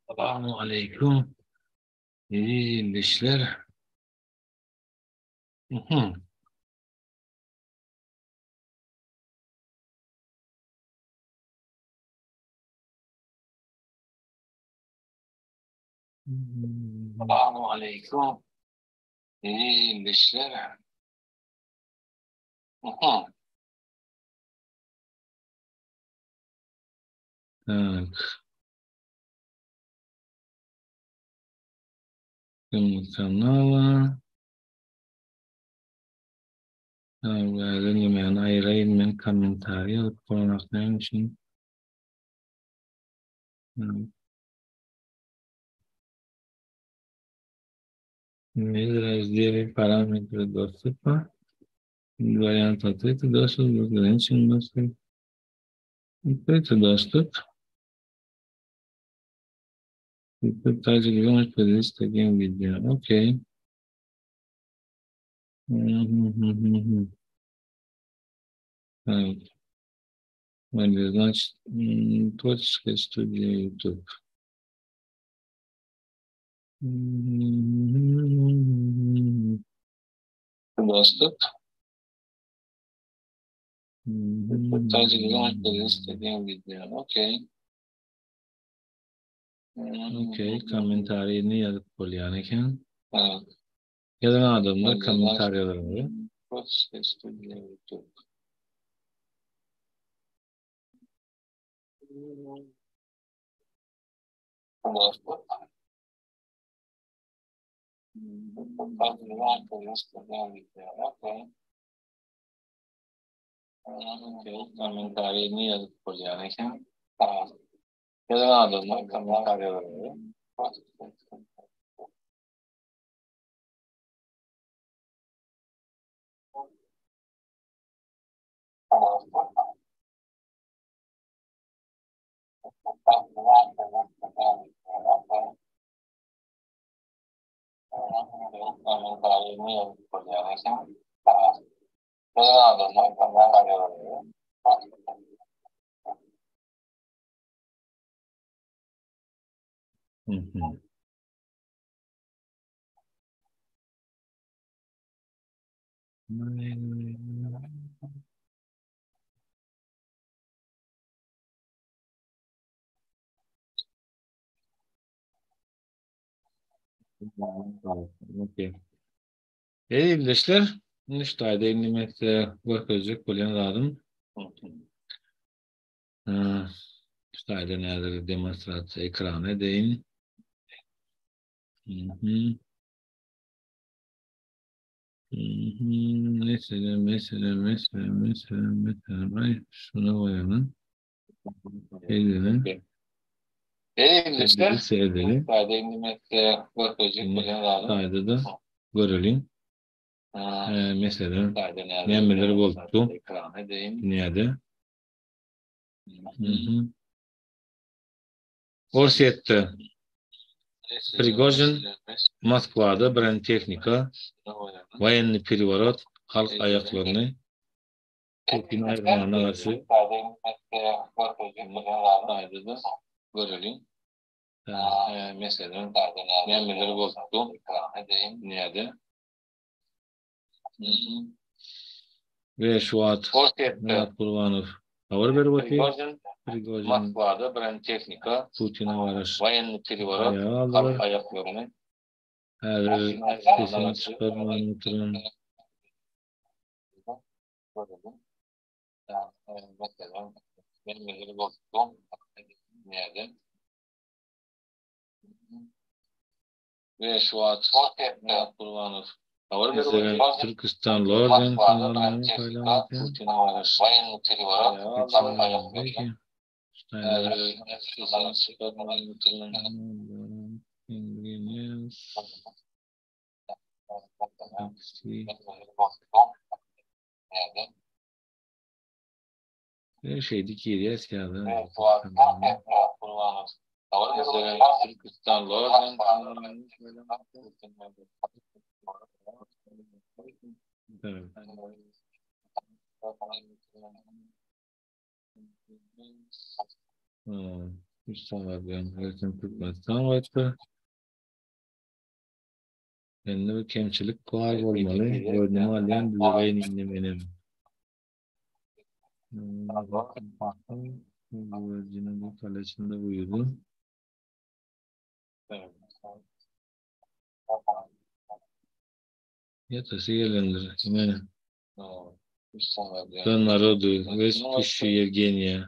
Salamu aleýkum. Ildeşler. Mhm. Salamu aleýkum. Ildeşler. Mhm. Tak. Kanala. Näme aýraýyn men kommentariýa ýazyp bolanok näme üçin? Из разделе параметры доступа. Вариант открытый доступ, ограниченный доступ. Открытый доступ. YouTube также может поделиться таким видео. Окей. Так. Значит, творческая студия YouTube. Достуp. Sadece istediğim video. Okey. Okey. Kommentariýany ýazyp bolýan eken. Ýazan adamlar kommentariýalaryny. Kommentariýany ýazyp bolýan eken. Ýazan adamlar kommentariýalaryny. Mhm. Okey. Ildeşler, indi şu taýda indi men size görkezjek bolýan zadym. Şu taýda nädir demonstrasiýa ekrany edeýin. Mhm. Mhm. Meselem, meselem, meselem, meselem, meselem. Ay, şuna goýalım. Edelim. Eýleşler. Seyredelim. Taýda da göreliň. Meselem, nämeler bolupdy dünýäde? Mhm. Orsýetde Prigozhin Moskwada bronetehnika, woýennyý pereworot, halk aýaklaryny Putin aýyrmagyna garşy. Meselem, nämeler bolupdy dünýäde? We şu wagt Myrat Gurbanow habar berip otyr. Prigozhin Moskwada bronetehnika, Putine garaş woýennyý pereworot, aýaga aldylar. halk aýaklaryny Häzir sesini çykarman oturan We şu wagt Myrat Gurbanow habar berip Meselem, otyr. Türküstan Lorden kanalyny saýlamak Şeýdi girýäs ýa-da. Üç sagatdan erken Türkmenistan gaýtdy. Mende bir kemçilik bar bolmaly. Göwnüme alýan düzeleýin indi menem. Güvercini bu kalesinde uyudu. Ýatasy gelendir. Ine. Za narodu, wes pişşu Ýewgeniýa.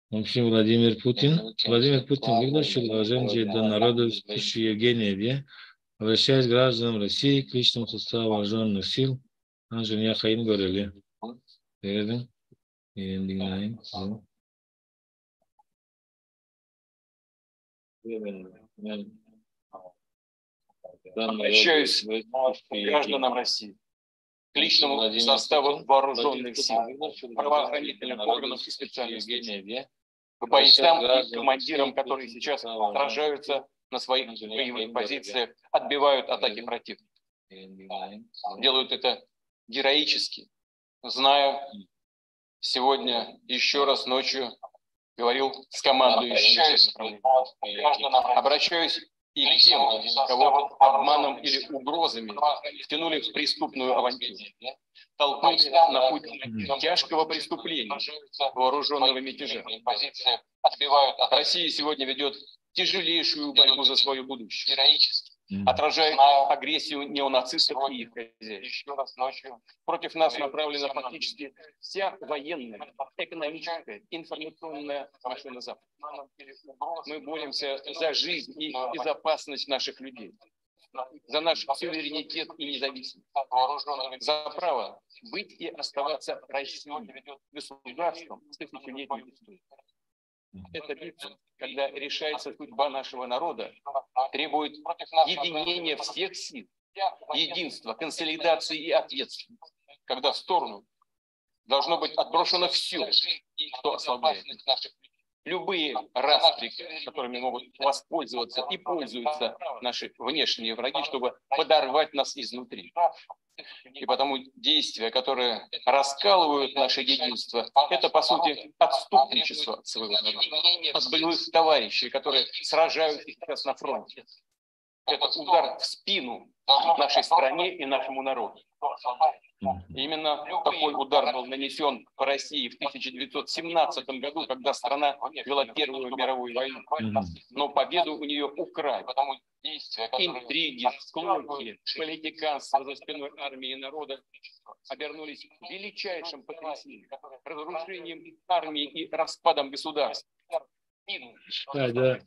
Вообще Владимир Путин, Владимир Путин выгласил выражение до народа пищу Евгения diýýär. Обращаясь к гражданам России, к личному составу вооруженных сил, Anjun ýakaýyn göreli. Serediň. Menem diňläýin. Обращаюсь к гражданам России, к личному составу вооруженных сил, правоохранительных органов и специальных служб, к бойцам и командирам, которые сейчас сражаются на своих боевых позициях, отбивают атаки противника. Делают это героически, зная, сегодня еще раз ночью говорил с командующим. Обращаюсь и к тем, кого обманом или угрозами втянули в преступную авантюру, толкнули на путь тяжкого преступления, вооруженного мятежа. Россия сегодня ведет тяжелейшую борьбу за свое будущее, отражает агрессию неонацистов и их хозяев. Против нас направлена фактически вся военная, экономическая, информационная машина Запада. Мы боремся за жизнь и безопасность наших людей, за наш суверенитет и независимость, за право быть и оставаться Россией, государством с тысячелетней историей. Эта битва, когда решается судьба нашего народа, требует единения всех сил, единства, консолидации и ответственности, когда в сторону должно быть отброшено все, что ослабляет. Любые распри, которыми могут воспользоваться и пользуются наши внешние враги, чтобы подорвать нас изнутри. И потому действия, которые раскалывают наше единство, это, по сути, отступничество от своего народа, от боевых товарищей, которые сражаются сейчас на фронте. Это удар в спину нашей стране и нашему народу. Именно такой удар был нанесен по России в 1917 году, когда страна вела Первую мировую войну. Но победу у нее украли. Интриги, склоки, политиканство за спиной армии и народа обернулись величайшим потрясением, разрушением армии и распадом государства. Hytaýda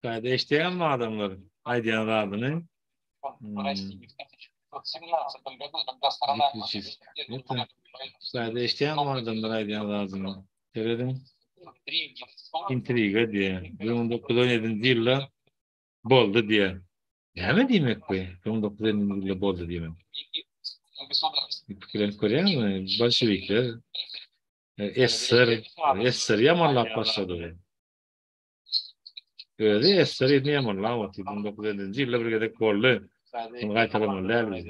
Hytaýda eşidýänmi adamlar aýdýan zadyny? Hytaýda eşidýänmi adamlar aýdýan zadyny? Serediň. Intriga diýýär. 1917-nji ýylda boldy diýýär. Näme diýmek bu? 1917-nji ýylda boldy diýmek. Pikirlenip görýäňmi? Bolşewikler SSR, SSR ýamanlap başlady. Özi SSR ýylyny ýamanlap otyr. 1950-nji ýylda bir gezek boldy. Muny gaýtalamaly däl biz.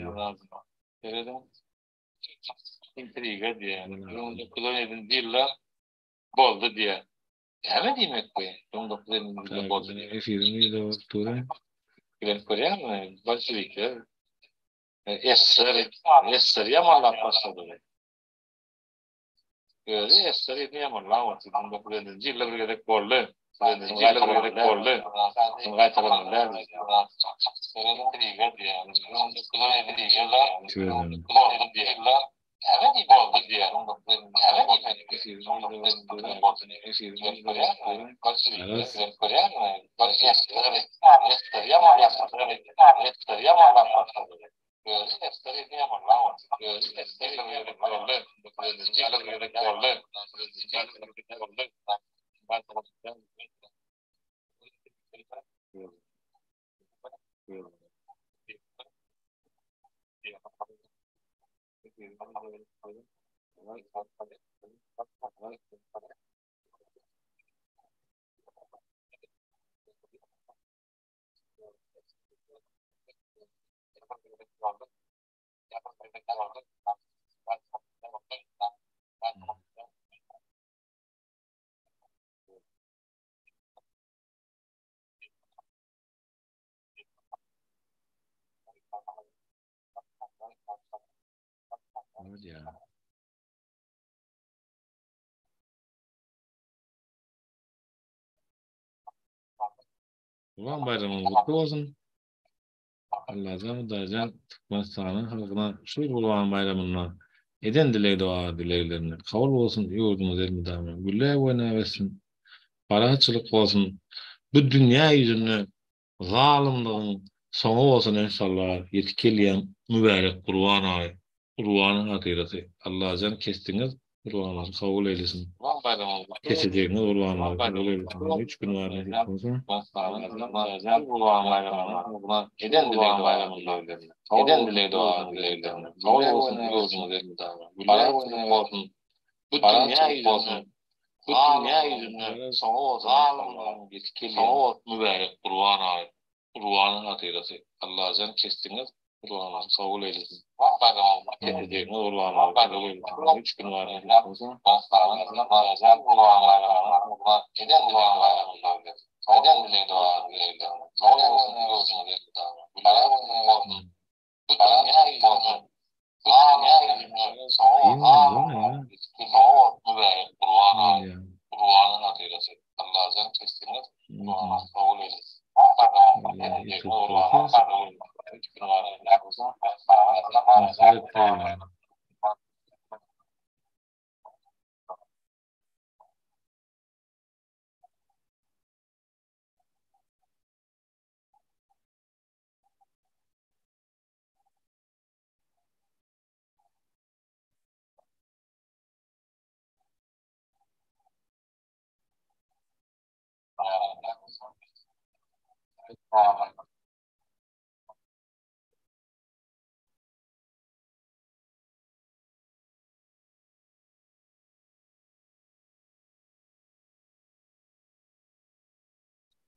Intriga diýýär. 1917-nji ýylda boldy diýýär. Näme diýmek bu? 19 Tak, efiriň ýüze bolup dur. Bilen görýäňmi? Bolşewikler SSR SSR ýamanlap başlady. Özi SSR ýamanlap otyrdy. 1950-nji ýylda bir gezek boldy. 50-nji ýylda bir gezek boldy. Gaýtalanmaly däl. Bolýar. Gurban baýramyňyz gutly bolsun. Allajan Hudaýjan Türkmenistanyň halkyna şu Gurban baýramynda eden dileg doga dileglerini kabul bolsun ýurdumyz elmydama gülläp oýnap össün parahatçylyk bolsun bu dünýä ýüzünde Zalymlygyň soňy bolsun enşallah ýetip gelýän mübärek gurban aýy gurbanyň hatyrasy Allajan kesdiňiz gurbanlary kabul eýlesin kesejegiňiz gurbanlary kabul eýlesin ýene üç gün bar nesip bolsa. Bu dünýä ýüzünde Bu dünýä ýüzünde soňy bolsa zalymlaryň ýetip gelýän mübärek Gurban aýy, Gurbanyň hatyrasy. Allajan kesdiňiz, gurbanlary kabul eýlesin. Kesejegiňiz gurbanlary kabul eýlesin. Üç gün bar nesip bolsa.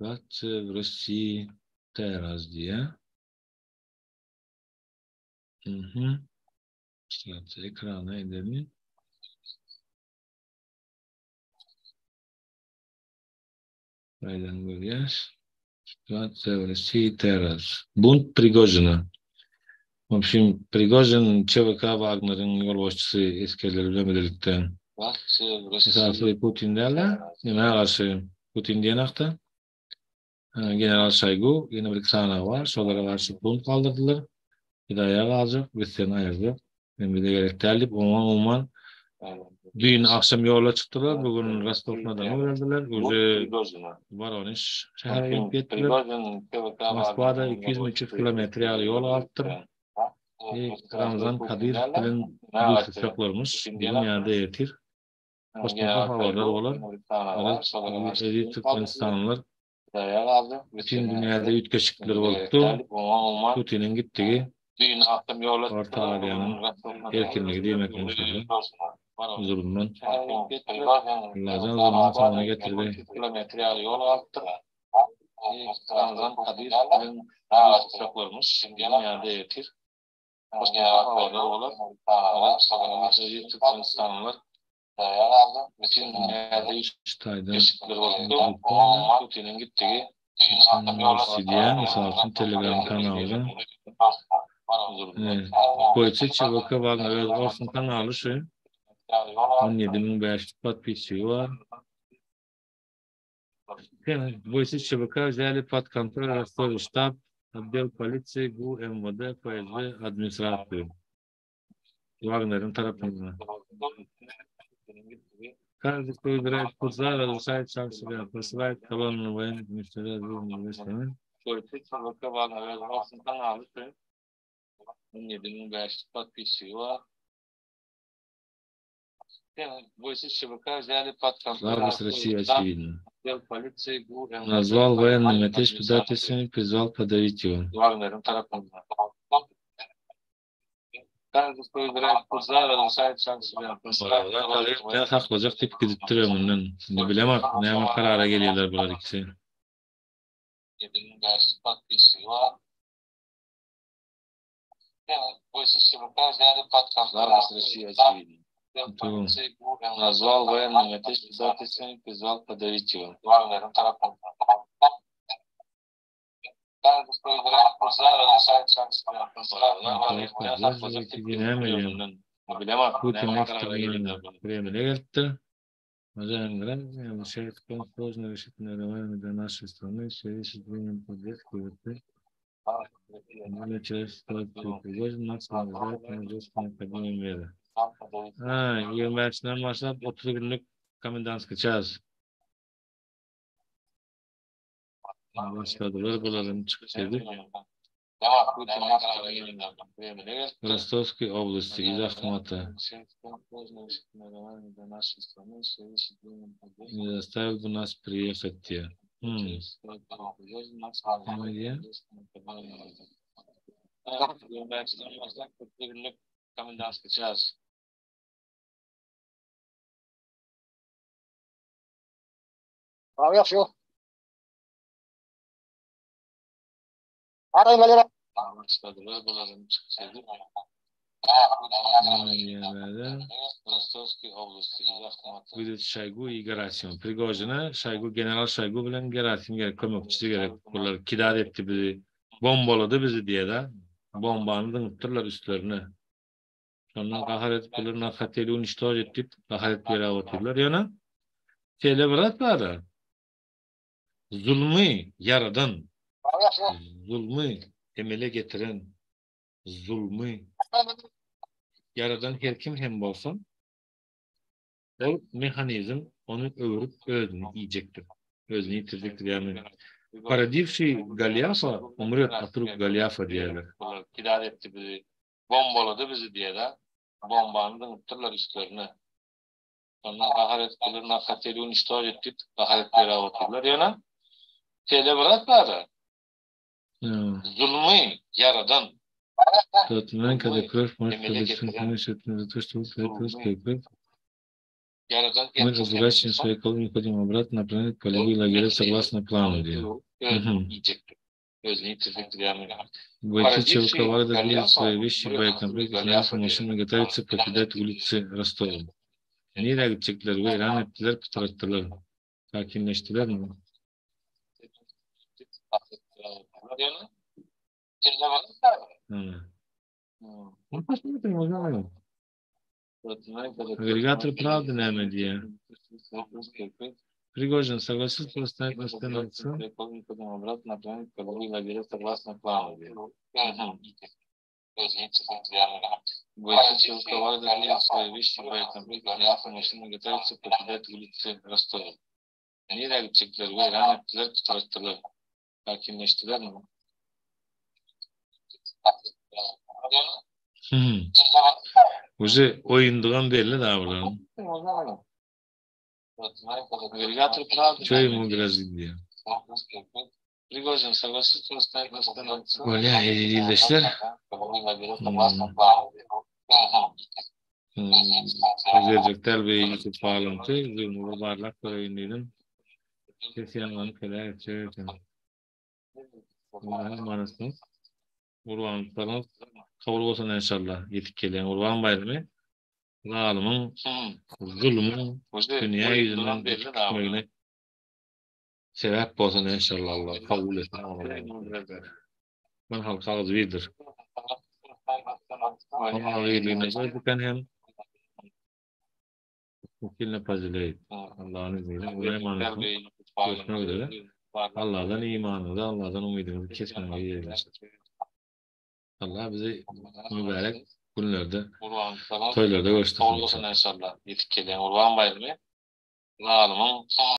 Situasiýa w Rossiýi teraz diýýär. Mhm. Situasiýa ekrana edeli. Gaýdan görýäs. Situasiýa w Rossiýi teraz. Bunt Prigožina. W общем, Prigožin ÇVK Wagneriň ýolbaşçysy esgerleri bilen birlikde. Esasy Putin däl-de, nämä garşy Putin diýen hakda. General Şoýgu, ýene bir iki sany bar, şolara garşy bunt galdyrdylar. Biz aýaga galjak, biz seni aýyrjak, sen bize gerek däl diýip, oňa umuman düýn agşam ýola çykdylar, bu gün Rostow-na-Donu geldiler, uje Woronež şähere gelip ýetdiler. Moskwada 200-300 kilometr ýaly ýol galypdyr. Ramzan Kadyrow bilen duşuşjaklarmyş, bu gün ýa-da ertir. Goşmaça habarlar bolar. Garaz, eziz türkmenistanlylar, bütin dünýäde üýtgeşikler bolup dur. Putiniň gitdigi Orta Aziýanyň erkinligi diýmek mümkin. Zulumdan. Allajan zulumyň soňuny getirdi. Bütün dünýäde Şu taýdan üýtgeşikler bolupdy. Putiniň gitdigi diýýän, mysal üçin, Telegram kanalda. Boýçy ÇVK Wagner öz orsuň kanaly şu. 17500 podpisçigi bar. Бойцы ЧВК взяли под контроль Ростовый штаб, отдел полиции, ГУ, МВД, ФСБ, администрацию. Wagneriň tarapyndan. Каждый, кто выбирает путь зла, разрушает сам себя, посылает колонну военных уничтожает жизнь Бойцы ÇVK Wagner öz orsuň kanaly şu. 17500 podpisçigi bar. Бойцы ЧВК взяли под контроль Слабость России очевидна. Отдел полиции ГУ МВД Назвал военный мятеж предательством и призвал подавить его. Wagneriň tarapyndan. Каждый, кто выбирает путь зла, разрушает сам себя. Bular saklajak diýip gidipdir öňünden. Indi bilemok, näme karara gelýärler bular ikisi. 7500 podpisçigi bar. Бойцы ЧВК взяли под контроль Слабость России очевидна. Tamam. Назвал военный мятеж предательством и призвал подавить его. Wagneriň tarapyndan. Каждый, кто выбирает путь зла, разрушает сам себя. Putin Kremle gelipdir. Уважаемые граждане, обращаюсь к вам сложно решительно для нашей страны в связи с изменением поддержки ВП. Более человеческой ситуации Пригожин нас вынуждает на жестко необходимые меры. Ha, 25-den başlap 30 günlük komendantский час. Başladylar bularyň çykyş edip. Ростовской области из Ахмата. Не заставил бы нас приехать те. Näme diýýär? Комендантский час. Başladylar bularyň çykyş edip. Näme diýýärler? Ростовской области из Ахмата. Выдать Шойгу и Герасимов. Prigojina Şoýgu, general Şoýgu bilen Gerasim gerek, kömekçisi gerek. Bular kidar etdi bizi, bombalady bizi diýe-de. Bombany zyňypdyrlar üstlerine. Şondan gahar edip bular нас хотели уничтожить diýip gahar edip ýere otyrlar. Ýöne şeýle bir zat bar. Zulmy ýaradan, zulmy emele getiren, zulmy ýaradan her kim hem bolsa ol mehanizm ony öwrüp özüni iýjekdir. Özüni ýitirjekdir. Ýagny породивший Голиафа умрет от рук Голиафа diýerler. Bular kidar etdi bizi, bombalady bizi diýe-de. Bombany zyňypdyrlar üstlerine. Şondan gahar edip bular нас хотели уничтожить diýip gahar edip ýere otyrlar. Ýöne şeýle bir zat bar. Zulmy ýaradan Тот момент, когда кровь может пролиться за то, что вы русская кровь, ýaradan мы разворачиваем свои колонии, уходим обратно на планету полевые лагеря согласно плану. diýýär. Özüni iýjekdir. Özüni ýitirjekdir ýagny. Бойцы ЧВК Вагнер грузят свои вещи, боекомплект, становятся машины, готовятся покидать улицы Ростова. Nirä gitjekler? Weýran etdiler, pytratdylar. Sakinleşdilermi? Hmm. Посмотрим, узнаем. Агрегатор правды näme diýýär? Пригожин согласился поставить остановиться. Обратно лагеря согласно плану. Бойцы ЧВК Вагнер грузят свои вещи, боекомплект, машины готовятся покидать улицы Ростова. Nirä gitjekler? Weýran etdiler, pytratdylar. Sakinleşdilermi? Уже oýundygam belli da bularyň. Агрегатор правды. Что ему грозит diýýär. Пригожин согласился остановить остановиться. Bolýar, ildeşler. Özerjekler we YouTube bağlanty, Zoom-a barlap göreýin diýdim. Ses ýaňlanyp heläk etjek eken. Allah'a emanetsiniz. Gurbanlyklaryňyz kabul bolsun enşalla. Ýetip gelýän Gurban baýramy. Zalymyň, zulumyň dünýä ýüzünden gitmegine sebäp bolsun enşallah Allah kabul etsin. Türkmen halky agzybirdir. Onuň agzybirligine diken hem Muhilne pazileýt. Allah'ın izniyle Allah'a emanet olun. Görüşmek üzere. Allah'dan imanınızı, Allah'dan umydyňyzy kesmemeyi dileýär. Allah bizi mübarek günlerde, toýlarda görüşdirsin. Olsun inşallah. Ýetip gelýän Gurban baýramy. Zalymyň.